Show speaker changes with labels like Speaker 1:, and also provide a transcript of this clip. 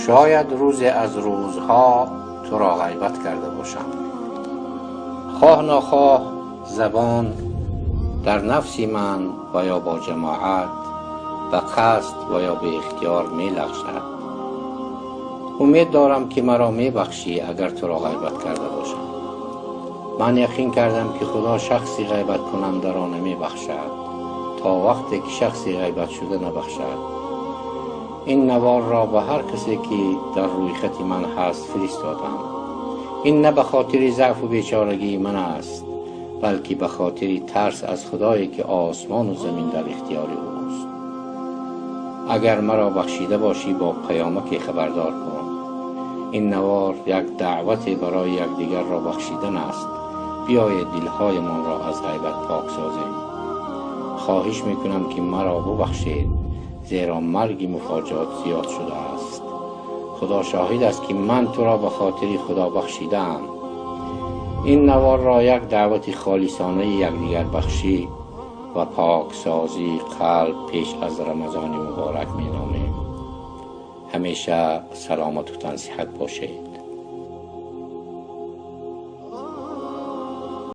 Speaker 1: Шояд рӯзе аз рӯзҳо туро ғайбат карда бошам. Хоҳ нохоҳ забон дар нафси ман ва ё бо ҷамоат ба қасд ва ё беихтиёр мелағжад. Умед дорам, ки маро мебахшӣ, агар туро ғайбат карда бошам. Ман яқин кардам, ки Худо шахси ғайбаткунандаро намебахшад, то вақте ки шахси ғайбатшуда набахшад. Ин наворро ба ҳар касе, ки дар рӯйхати ман ҳаст, фиристодам. Ин на ба хотири заъфу бечорагии ман аст, балки ба хотири тарс аз Худое, ки осмону замин дар ихтиёри ӯст. Агар маро бахшида бошӣ, бо паёмаке хабардор кун. Ин навор як даъвате барои якдигарро бахшидан аст. Биёед, дилҳоямонро аз ғайбат пок созем. Хоҳиш мекунам, ки маро бубахшед, зеро марги муфоҷиат зиёд шудааст. Худо шоҳид аст, ки ман туро ба хотири Худо бахшидаам. Ин наворро як даъвати холисонаи якдигарбахшӣ ва поксозии қалб пеш аз Рамазони муборак меномем. Ҳамеша саломату тансиҳат бошед.